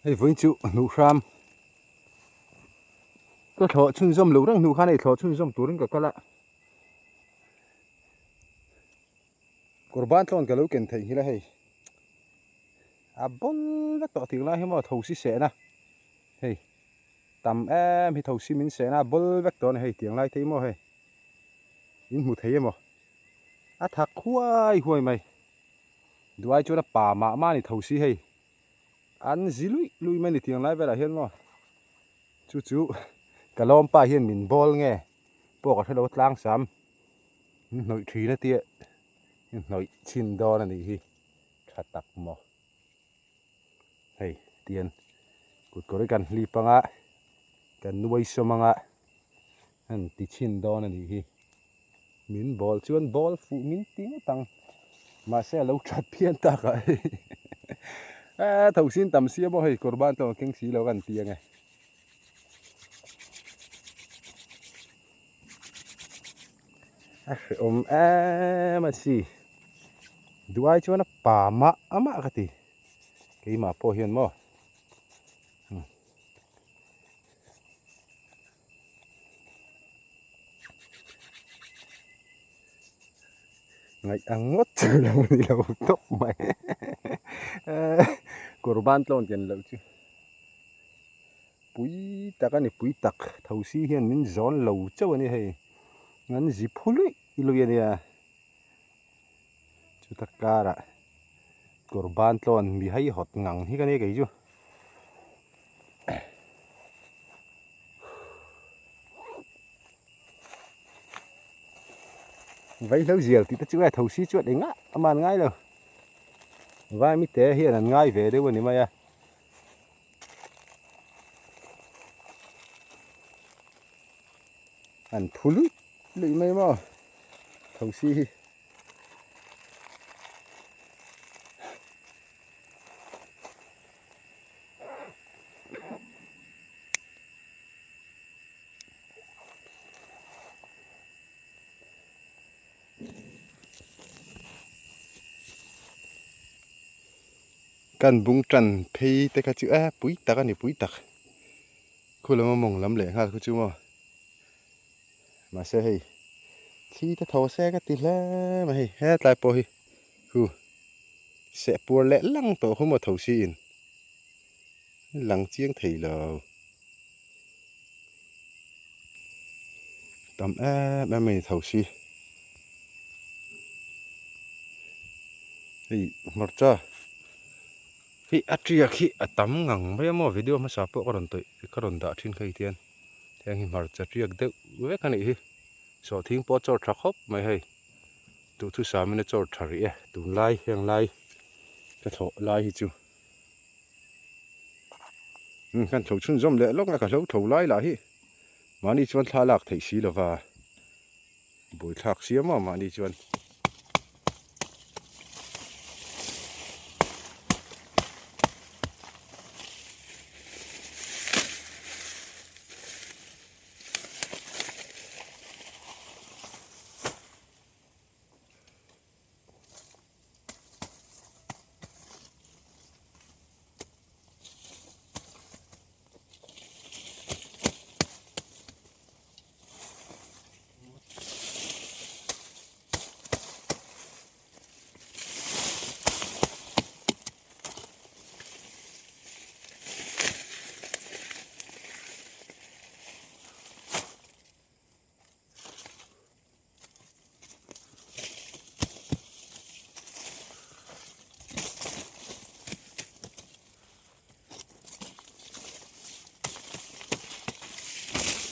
Hei vawiin chu hnuh hram ka thlawh chhunzawm loh reng hnu khan hei thlawh chhunzawm turin ka kal a kawr ban tlawn ka lo ken theih nghilh a hei a bawl vek tawh tih lai hi maw thosi sehna hei tam em hi thosi min sehna a bawl vek tawh a ni hei tiang lai te hi maw hei in hmu thei emaw a thak huai huai mai duai chuan a pa mah mah a ni thosi hei. An zi luih luih mai a ni tiang lai velah hian maw chu chu ka lawmpa hian min bawl nge pawh ka hrelo tlang sam min hnawih thin a tia min hnawih chhin dawn a nih hi tha tak maw hei tian kut kawr hi kan hlip anga kan nuai sawm anga an ti chhin dawn a nih hi. Min bawl chuan bawl fuh min ti ngawt ang. Mahse a lo that phian tak a hei. Eh tho sin tam sia maw hei kawr ban tawng a keng si lo kan ti ange. A hrehawm em a si. Duai chuan a pa mah a mah ka ti. Keimah pawh hian maw. Ngaih ang ngawt chu lo ni lo tawp mai kawr ban tlawn ken loh chu pui tak a ni pui tak thosi hian min zawn lo chauh a ni hei an zi phu luih luih a nia chuta karah kawr ban tlawn mi haihawt ngang hi ka nia kei chu. Vaihlo zial tih te chu e thosi chuan engah a man ngai lo vai mite hian an ngai ve deuh a ni mai a. An phu luih luih mai maw thosi hi. Kan bung tan phei te kha chu e pui tak a ni pui tak khu lama mawng lam leh nghal khu chu maw mahse hei thli te tho se ka ti hle mai hei hetlai pawh hi hu seh puar leh lang tawh khu maw tho siin lang chiang thei lo. Tam em em a ni tho si. Hei hmarcha hi a tiak hi a tam ngang mai a maw video hmasa pawh ka rawn tawih ka rawn dah thin kha hetiang heng hi hmarcha tiak deuh vek a nih hi sawhthing pawh a chawr tha khawp mai hei duhthusam in a chawr tha rih e tunlai heng lai ka thlawh lai hi chu. Umm kan tho chhunzawm leh lawk a ka hlo tho lai lah hi mahni chuan thla lak theih si lova buaithlak siam a mahni chuan.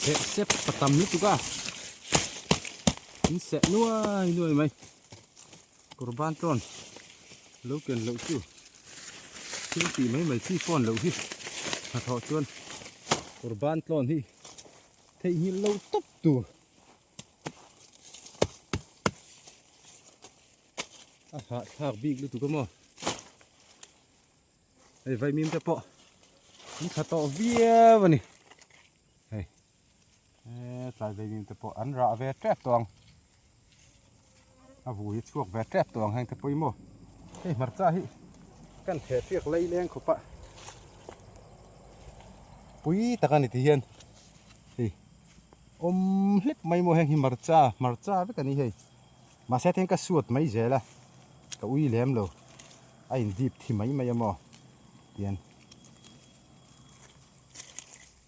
Heh sep a tam lutuk a in seh nuai nuai mai kawr ban tawn lo ken loh chu thil tih mai mai chi pawn loh hi hnathawh chuan kawr ban tlawn hi theihnghilh lo tawp tur. A hahthlak bik lutuk a maw hei vaimim te pawh an tha tawh viau a ni hei tlai vaimim te pawh an rah ve tep tawh ang a vui a chhuak ve tep tawh ang heng te pawh hi maw hei hmarcha hi kan thehriak lai leng khawp a. Pui tak a ni ti hian hei awm hlek mai maw heng hi hmarcha hmarcha vek a ni hei mahse hetiang ka suat mai zel a ka ui lem lo a in dip thi mai mai a maw tian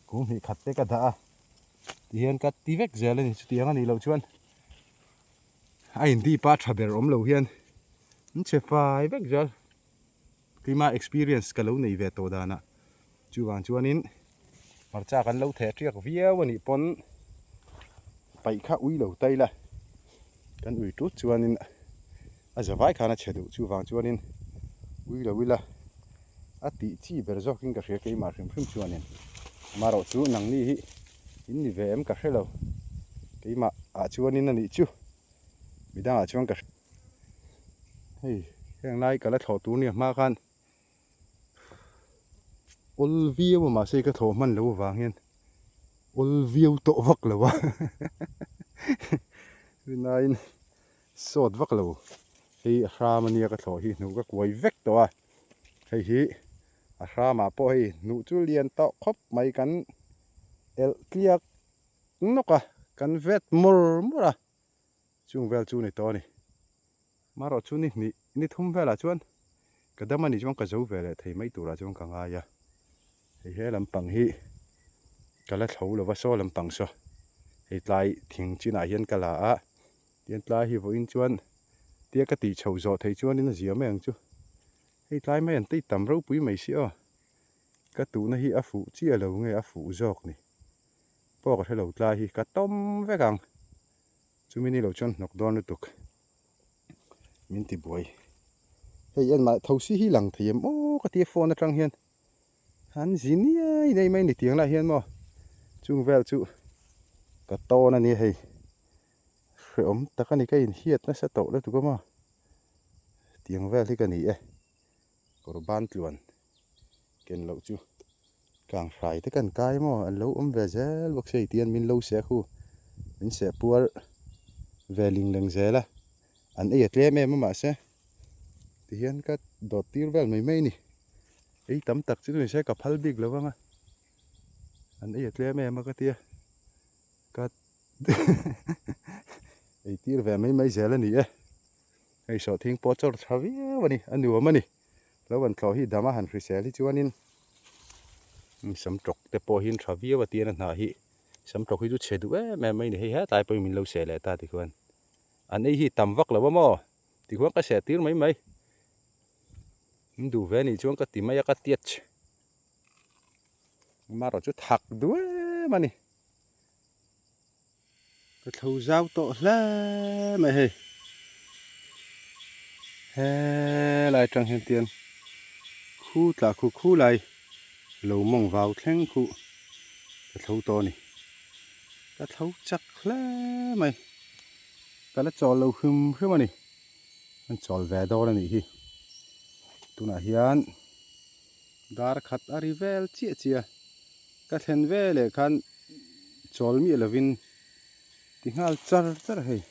kung hnih khat te ka dah a ti hian ka ti vek zel a ni chutiang a nih loh chuan a in dip a tha ber awm lo hian an che fai vek zel. Keimah experience ka lo nei ve tawh danah chuvang chuanin hmarcha kan lo theh tiak viau a nih pawn paih kha ui lo ta ila kan ui tut chuanin a za vai khan a chhe duh chuvang chuanin ui lo ila a tih chi ber zawkin ka hria keimah hrim hrim chuanin amaherawh chu nangni hi in ni ve em ka hre lo keimah ah chuanin a nih chu midangah chuan ka Hei heng lai ka la thlawh tur nia hma khan awl viau a mahse ka thlawh hman lo avang hian awl viau tawh vak lo a rinaiin sawt vak lo hei a hram ania ka thlawh hi hnuh ka kuai vek tawh a hei hi a hramah pawh hei hnuh chu lian tawh khawp mai kan elh tliak nawk a kan vet mawr mawr a. Chung vel chu ni tawh a ni. Marawh chu ni hnih, ni thum velah chuan ka dam a nih chuan ka zo ve leh thei mai turah chuan ka ngai a. Hei he lampang hi ka la thlo lo va, saw lampang saw hei tlai thing chinah hian ka la a, tian tlai hi vawiin chuan tia ka tih chhoh zawh theih chuanin a zia mai ang chu. Hei tlai mai an tei tam ropui mai si aw. Ka tuhna hi a fuh chiah lo nge a fuh zawk ni pawh ka hre lo tlai hi ka tawm vek ang. Chumi ni lo chuan hnawk dawn lutuk min ti buai. Hei en mah thosi hi lang thei em aw ka tia phone atang hian an zi niai nei mai ni tiang lai hian maw chung vel chu ka tawn a nia hei hrehawm tak a ni ka inhiat nasa tawh lutuk a maw tiang vel hi ka ni e kawr ban tluan ken loh chu. Kang hrai te kan kai maw an lo awm ve zel bawk sia tihian min lo seh khu min seh puar ve ling leng zel a an ei a tlem em a mahse tihian ka dawt tir vel mai mai a ni ei tam tak chu ni se ka phal bik lo vang a an ei a tlem em a ka tia ka ei tir ve mai mai zel a ni e hei sawhthing pawh chawr tha viau a ni a nuam a ni. Lo han thlawh hi dam a han hrisel hi chuanin sam tawk te pawh hi tha viau a tian a hnah hi sam tawk hi chu chhe duh em em mai a ni hei hetlai pawhin min lo seh leh ta tikhuan an ei hi tam vak lo a maw tikhuan ka seh tir mai mai min duh ve anih chuan ka ti mai a ka tiat marawh chu thak duh em a ni. Ka thlo zau tawh hle mai hei helai atang hian tian khu tlah khu khu lai lo mawng vau thleng khu ka thlo tawh a ni ka thlo chak hle mai ka la chawl lo hrim hrim a ni an chawl ve dawn a nih hi tunah hian dar khat a ri vel chiah chiah a ka thlen veleh khan. Chawl miah lovin ti nghal char char hei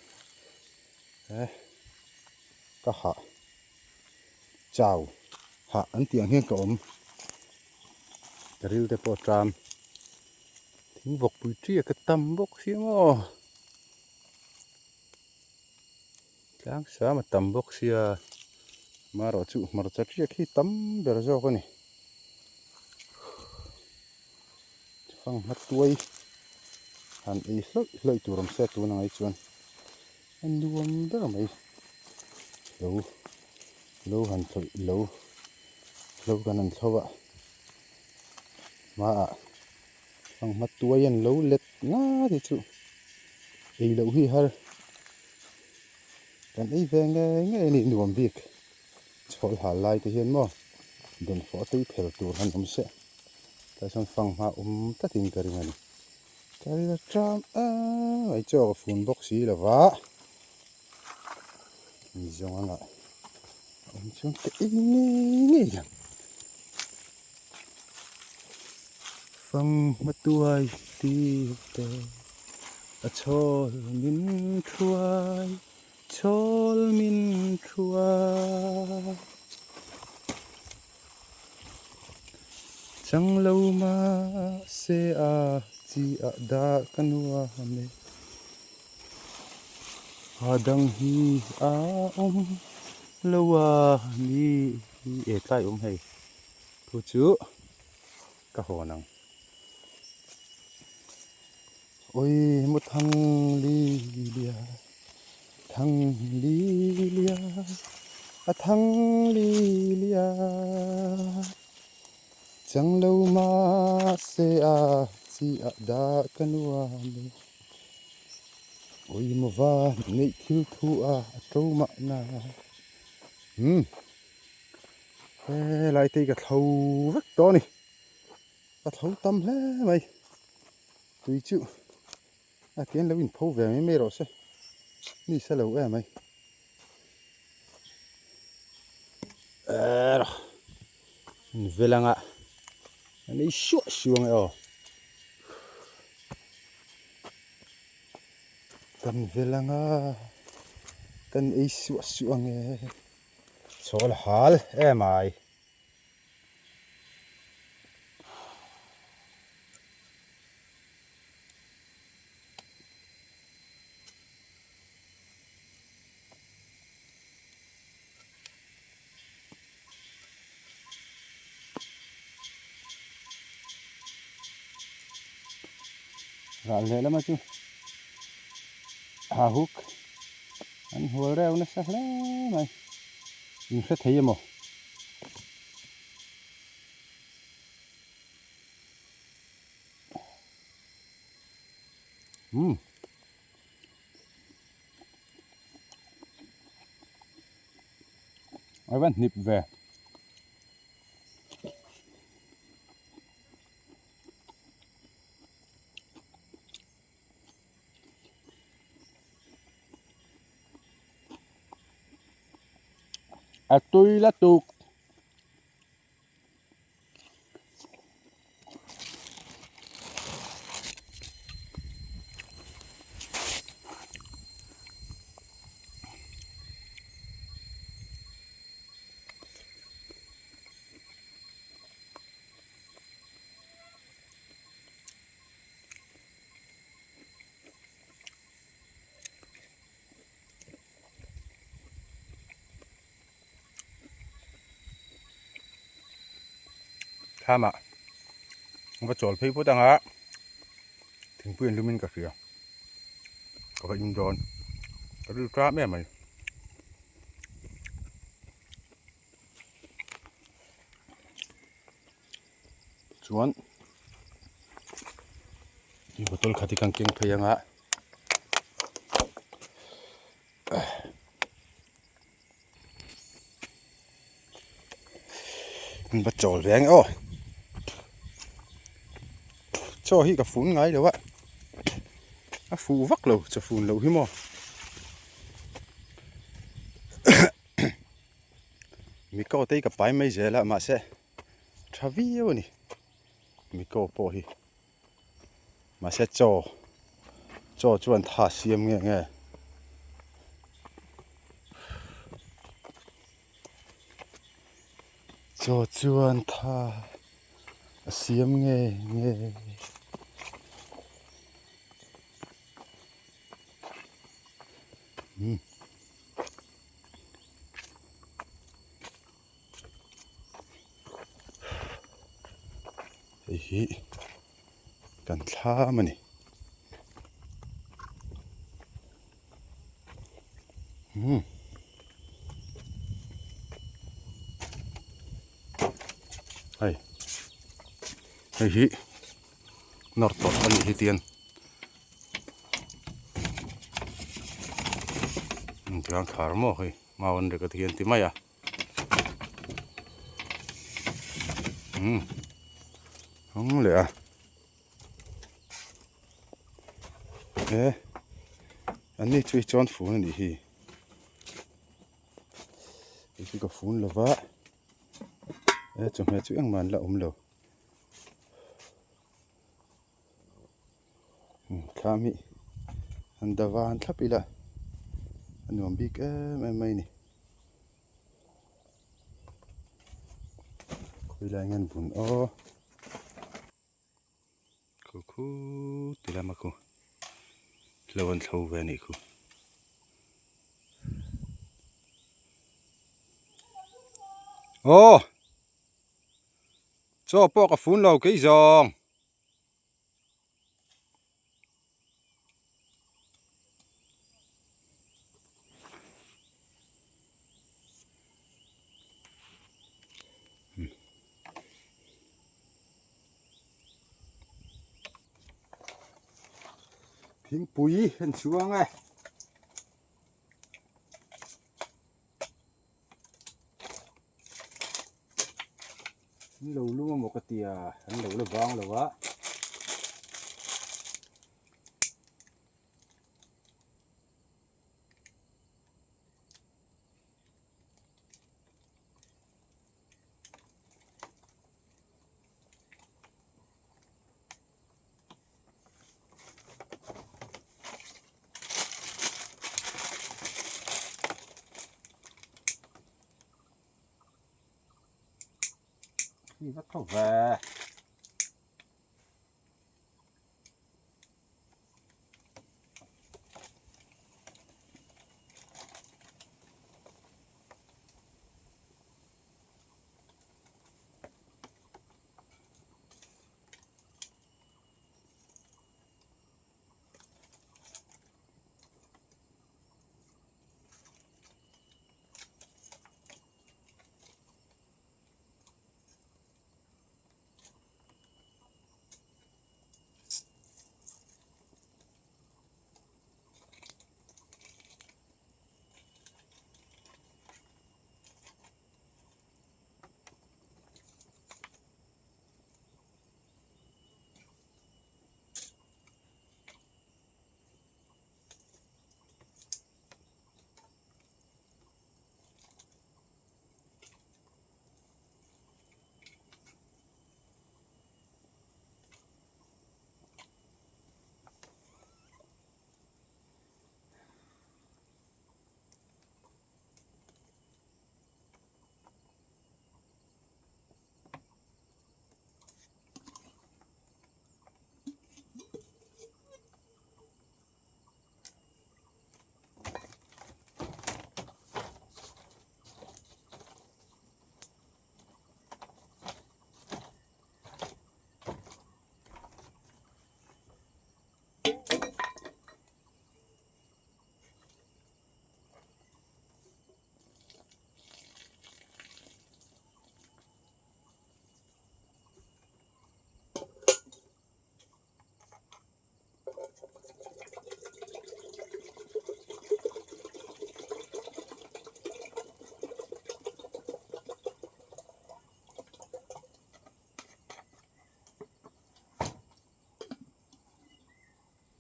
he ka hah chau hah an tih ang hian ka awm ka ril te pawh a ṭam thing vawk pui ṭi a ka tam bawk si maw tlang sam a tam bawk sia marawh chu hmarcha ṭiak hi tam ber zawk a ni. Fanghma tuai han ei hlawih hlawih tur awm se tun ang ai chuan a nuam ber mai lo lo han thlawih lo lo kan han thlo a hmaah fanghma tuai an lo let nga te chu ei loh hi har kan ei ve ngei ngei a nih nuam bik. Chhawl hal lai te hian maw dawnfawh tui phel tur han awm se tlai sawn fanghma awm tlatin ka ring a ni. Ka ring a ṭam em mai chaw ka fun bawk si lo va mi zawng anga awm chuan ka ei ngei ngei ang. Fanghma tuai tih te a chhawl min thuai. Chhawl min thua. Chang lo mahse a chi ah dah ka nuam e. A dang hi a awm lo a ni e tlai awm hei thu chu ka hawn ang. Oi maw thang li lia thang li lia a thang li lia chang lo mahse a chi ah dah ka nuam e. Oi maw va neih thil thu a a to mahna umm helai te hi ka thlo vek tawh a ni. Ka tho tam hle mai tui chu a tian lo in pho ve mai mai rawh se mi sa lo em mai er in vel anga an ei suah suah ang e aw kan vel anga kan ei suah suah ang e chawl hal em ai. Ral leh lama chu hahuk an hual reuh nasa hle mai in hre thei emaw. Umm. A va hnip ve. A tui la tuk. Thlamah va chawl phei phawt ang a thingpui an lum in ka hria ka va in dawn ka rilru tlak em mai. Chuan tui bottle khat hi kan keng phei ang a an va chawl ve ang e aw chaw hi ka fun ngai lo a a fuh vak lo chaw fun loh hi maw. Mikaw te hi ka pai mai zel a mahse tha viau a ni mikaw pawh hi mahse chaw chaw chuan tha siam nge nge chaw chuan tha a siam nge nge. Hei hi kan thlam a ni. Umm. Hei. Hei hi nawr tawlh a nih hi tian. Tiang thar maw hei mau an rek a ti hian ti mai a umm hawng leh a e an ni chu hi chuan fun a nih hi hei chu ka fun lo va e chawhmeh chu engmah an la awm lo. Thlam hi an davan thlap ila a nuam bik em em mai a ni. Khawilai nge an bun aw. Khu khu ti lama khu lo an thlo ve a nih khu. Aw! Chaw pawh ka fun lo kei zawng. Thingpui an chuang e. An lo lum amaw ka tia an lo la vang lo a. Khi vắt tho ve.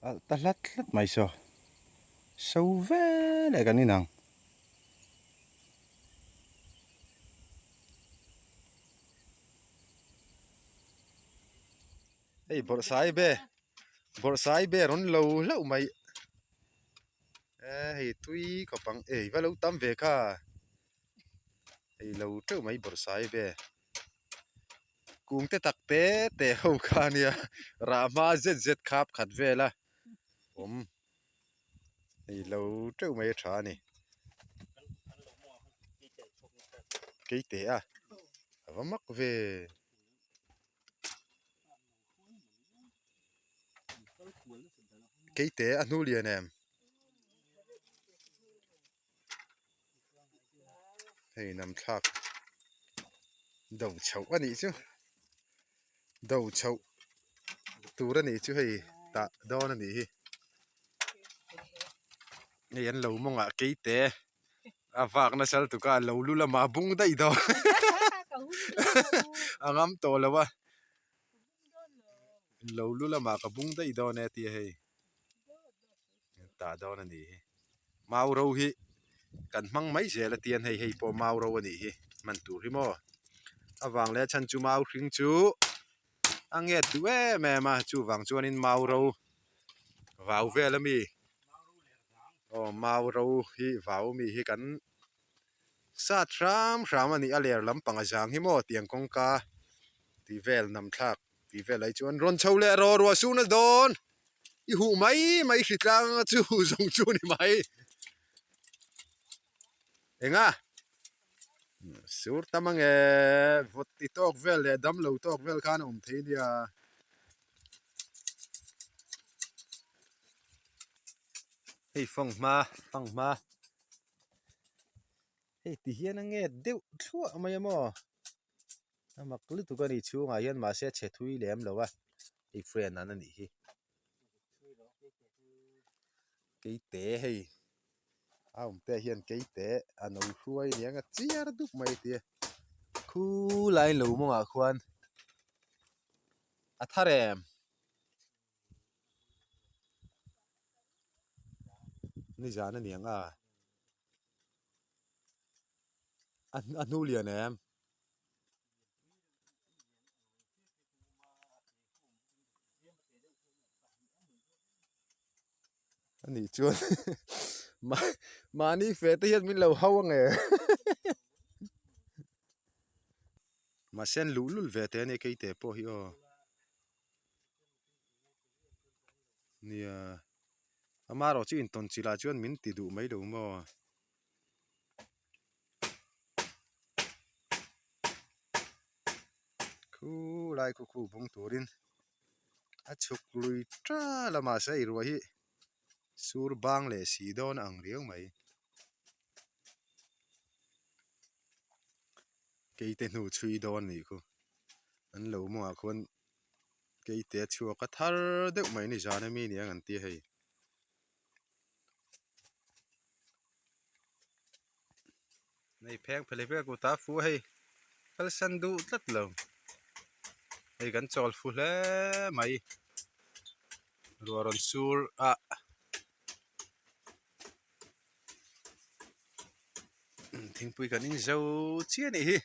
Alh ta hlat hlat mai saw so veleh kan inang. Hei bawrhsai be bawrhsai be rawn lo hlauh mai e hei tui khawp ang ei va lo tam ve kha hei lo teuh mai bawrhsai be kung te tak te te ho kha a nia rah hma zet zet khap khat vel a awm hei lo teuh mai a tha a ni keite a a va mak ve. Keite a hnu lian em? Hei nam thlak do chhoh a nih chu do chhoh tur a nih chu hei tah dawn a nih hi hei an lo mawngah keite a vak nasa lutuk a lo lu lamah a bung daih dawn a ngam tawh lo a lo lu lamah ka bung daih dawn e a ti a hei. Tah dawn a nih hi mau ro hi kan hmang mai zel a tian hei hei pawh mau ro a nih hi hman tur hi maw avang leh a chhan chu mau hring chu a nget duh em em a chuvang chuanin mau ro vau vel ami aw mau ro hi vau ami hi kan sat hram hram a ni a ler lampang a zang hi maw tiang kawngka tih vel nam thlak. Tih vel ai chuan rawn chho leh rawh ruah suhna dawn i huh mai mai hritlang a chu zawng chu ni mai. Enga? Sur tam ange vawt ti tawk vel leh dam lo tawk vel khan a awm thei nia. Hei fanghma fanghma hei ti hian a nget deuh thluah mai a maw a mak lutuk a ni chhungah hian mahse a chhe thui lem lo a hei friend an a nih hi keite hei a awm te hian keite a no hruai aniang a chiar dup mai a tia khulai lo mawngah khuan a thar em. Nizan a niang a a hnu lian em? A nih chuan mahni fe te hian min lo hau ange mahse an luhlul ve teh a nia keite pawh hi aw. Nia amaherawh chu intawn chilh ah chuan min ti duh mai lo maw. Khulai khu khu bung turin a chhuk lui tal a mahse ei ruah hi sur bang leh si dawn a ang riau mai. Keite hnu chhui dawn a nih khu an lo mawngah khuan keite a chhuak a thar deuh mai ni zan ami nia an ti a hei. Nei pheng phelh vel kut a fu a hei kalsan duh tlat lo hei kan chawl fu hle mai ruah rawn sur a thingpui kan in zo chiah a nih hi.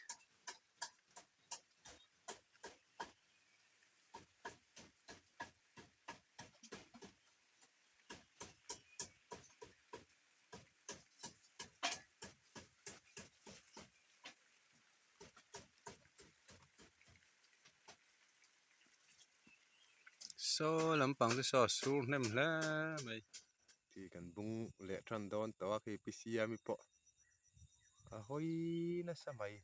Saw lampang chu saw a sur hnem hle mai tih kan bung leh tan dawn tawh a khi pisiami pawh a hawi nasa mai.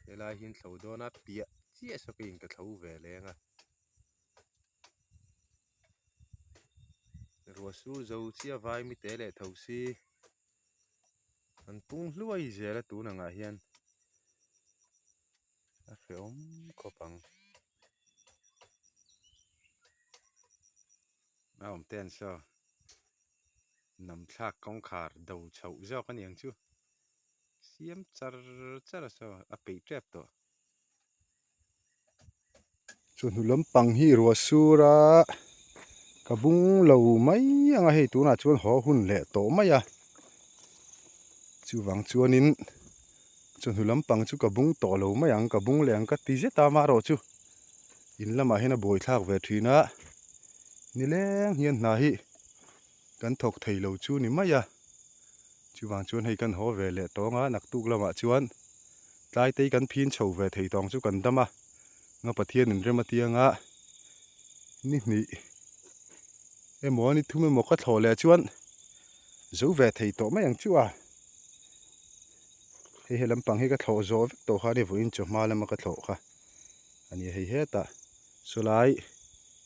Helai hi an thlo dawn a piah chiah saw keiin ka thlo ve leng a ruah sur zo chiah vai mite leh tho si an pung hluai zel a tun angah hian a hrehawm khawp ang a awm te an saw namthlak kawngkhar do chhoh zawk a ni ang chu. Siam char char a saw a peih tep tawh. Chawhnu lampang hi ruah sur a ka bung lo mai ang a hei tunah chuan haw hun leh tawh mai a chuvang chuanin chawhnu lampang chu ka bung tawh lo mai ang ka bung leh ang ka ti zet a amaherawh chu in lamah hian a buaithlak ve thin a nileng hian hna hi kan thawk thei lo chu ni mai a. Chuvang chuan hei kan haw ve leh tawng a, naktuk lamah chuan tlai te hi kan phin chho ve thei tawng chu kan dam a, nga Pathian in rem atianga ni hnih emaw ni thum emaw ka thlawh leh chuan zo ve thei tawh mai ang chu a, hei he lampang hi ka thlawh zawh vek tawh kha a ni vawiin chawhma lama ka thlawh kha a ni hei hetah sawlai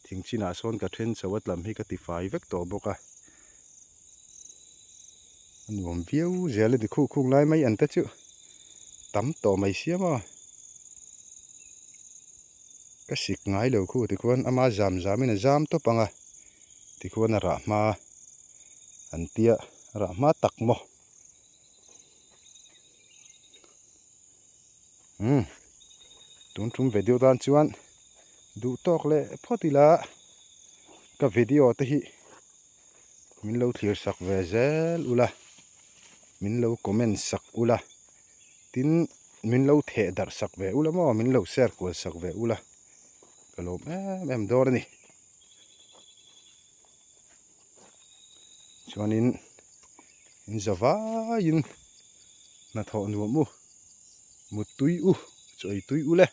thing chinah sawn ka then chho a tlam hi ka tifai vek tawh bawk a. A nuam viau zel a ni khuh khung lai mai an te chu tam tawh mai sia maw ka sik ngai lo khu tikhuan ama zam zam in a zam tawp ang a tikhuan a rah hma an tia a rah hma tak maw umm tun tum video tan chuan duh tawk leh phawt ila ka video te hi. Min lo thlir sak ve zel ula, min lo comment sak ula, tin min lo theh darh sak ve ula maw, min lo share kual sak ve ula, ka lawm em em dawn a ni. Chuanin In za vaiin hnathawh nuam u, muttui u, chawi tui u le.